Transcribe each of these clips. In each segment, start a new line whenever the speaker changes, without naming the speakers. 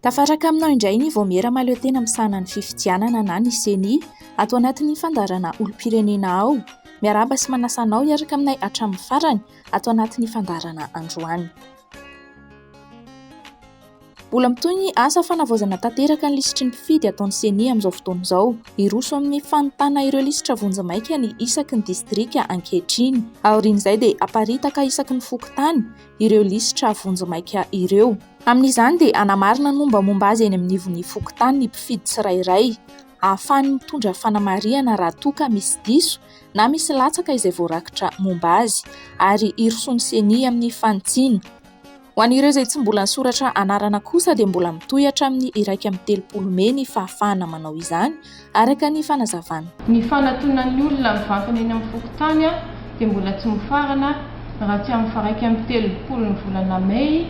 Tafaraka aminao indray ny Vaomiera Mahaleotena misahana ny fifidianana na ny Ceni ato anatin'ny fandaharana Olom-pirenena ao. Miarahaba sy manasa anao hiaraka aminay hatramin'ny farany ato anatin'ny fandaharana androany. Mbola mitohy ny asa fanavaozana tanteraka ny lisitry ny mpifidy ataon'ny Ceni amin'izao fotoana izao. Hiroso amin'ny fanontana ireo lisitra vonjimaika ny isaky ny distrika ankehitriny. Aorian'izay dia haparitaka isaky ny fokontany ireo lisitra vonjimaika ireo. Amin'izany dia hanamarina ny mombamomba azy eny amin'ivon'ny fokontany ny mpifidy tsirairay, ahafahany mitondra fanamarihana raha toa ka misy diso na misy latsaka izay voarakitra momba azy, ary hirosoan'ny Ceni amin'ny fanitsiana. Ho an'ireo izay tsy mbola nisoratra anarana kosa dia mbola mitohy hatramin'ny 31 mey ny fahafahana manao izany, araka ny fanazavana.
Ny fanatonan'ny olona mivantana eny amin'ny fokontany dia mbola tsy mifarana raha tsy amin'ny faha-31 ny volana mey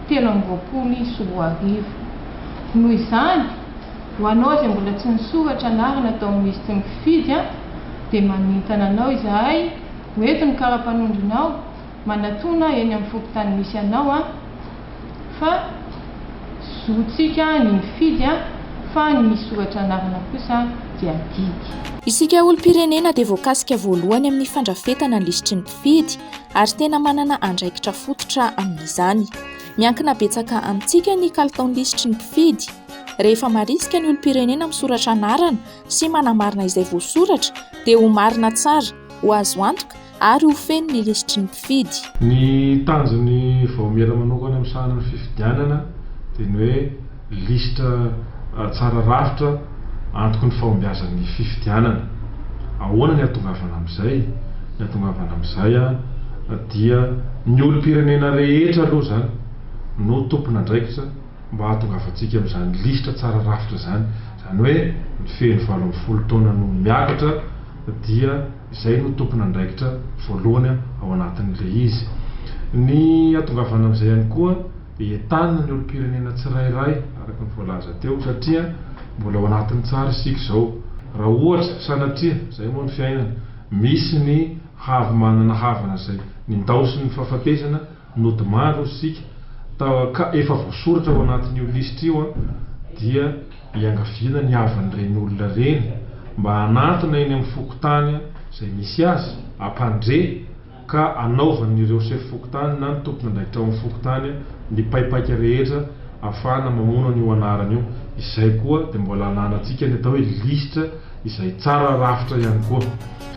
2023. Noho izany, ho anao izay mbola tsy nisoratra anarana tao amin'ny lisitry ny mpifidy dia manentana anao izahay ho eto ny kara-panondronao, Manatona eny amin'ny fokontany misy anao an, fa zontsika ny mifidy an, fa ny misoratra anarana kosa dia adidy.
Isika olom-pirenena dia voakasika voalohany amin'ny fandrafetana ny lisitry ny mpifidy ary tena manana andraikitra fototra amin'izany. Miankina betsaka amintsika ny kalitaon'ny lisitry ny mpifidy. Rehefa marisika ny olom-pirenena misoratra anarana sy manamarina izay voasoratra dia ho marina tsara, ho azo antoka ary ho feno ny lisitry ny mpifidy.
Ny tanjon'ny vaomiera manokana misahana ny fifidianana dia ny hoe lisitra tsara rafitra antoky ny fahombiazan'ny fifidianana. Ahoana ny hahatongavana amin'izay? Ny hahatongavana amin'izay dia ny olom-pirenena rehetra aloha izany no tompon'andraikitra mba hahatongavantsika amin'izany lisitra tsara rafitra izany. Izany hoe ny feno 18 taona no miakatra dia Izay no tompon'andraikitra voalohany ao anatin'ilay izy. Ny hahatongavana amin'izay ihany koa dia entanina ny olom-pirenena tsirairay araka ny voalaza teo satria mbola ao anatin'ny tsara isika izao. Raha ohatra, sanatria, izay moa ny fiainana, misy ny havi-manana havana izay nindaosin'ny fahafatesana, nodimandry hozy isika, ta, ka efa voasoratra ao anatin'io lisitra io dia iangaviana ny havan'ireny olona ireny mba hanantona eny amin'ny fokontany izay misy azy, hampandre ka hanaovan'ireo sefo fokontany na ny tompon'andraikitra ao amin'ny fokontany ny paipaika rehetra ahafahana mamono an'io anarana io. Izay koa dia mbola ananantsika ny atao hoe lisitra izay tsara rafitra ihany koa.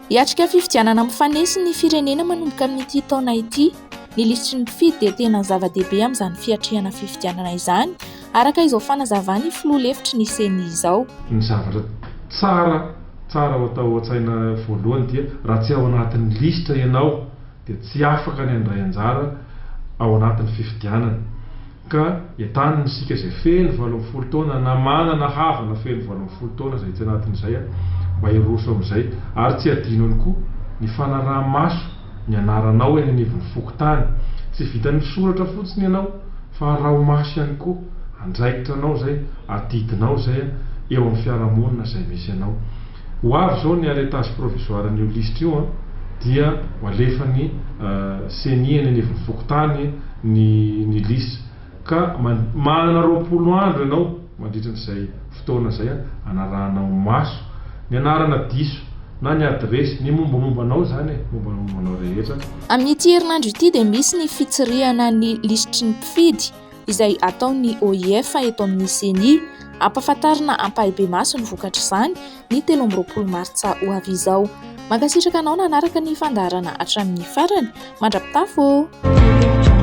Hiatrika fifidianana mifanesy ny firenena manomboka amin'ity taona ity. Ny lisitry ny mpifidy dia tena zava-dehibe amin'izany fiatrehana fifidianana izany, araka izao fanazavan'ny filoha lefitry ny Ceni izao.
Ny zavatra tsara tsara ho atao ao an-tsaina voalohany dia raha tsy ao anatin'ny lisitra ianao dia tsy afaka ny handray anjara ao anatin'ny fifidianana. Ka entanina isika izay feno 18 taona na manana havana feno 18 taona izay tsy anatin'izay mba hiroso amin'izay. Ary tsy adino ihany koa ny fanaraha-maso ny anaranao eny anivon'ny fokontany. Tsy vitan'ny misoratra fotsiny ianao fa araho maso ihany koa. Andraikitra anao izay, adidinao izay eo amin'ny fiarahamonina izay misy anao. Ho avy izao ny arrêtage provisoire an'io lisitra io dia ho alefan'ny ceni eny anivon'ny fokontany ny ny lisitra ka manana 20 andro ianao mandritra an'izay fotoana izay hanarahanao maso ny anarana diso na ny adiresy, ny mombamomba anao izany e, mombamomba anao rehetra.
Amin'ity herinandro ity dia misy ny fitsirihana ny lisitry ny mpifidy izay ataon'ny OIF eto amin'ny Ceni. Ampahafantarina ampahibemaso ny vokatr'izany ny 23 martsa ho avy izao. Mankasitraka anao nanaraka ny fandaharana hatramin'ny farany. Mandra-pitafo ô!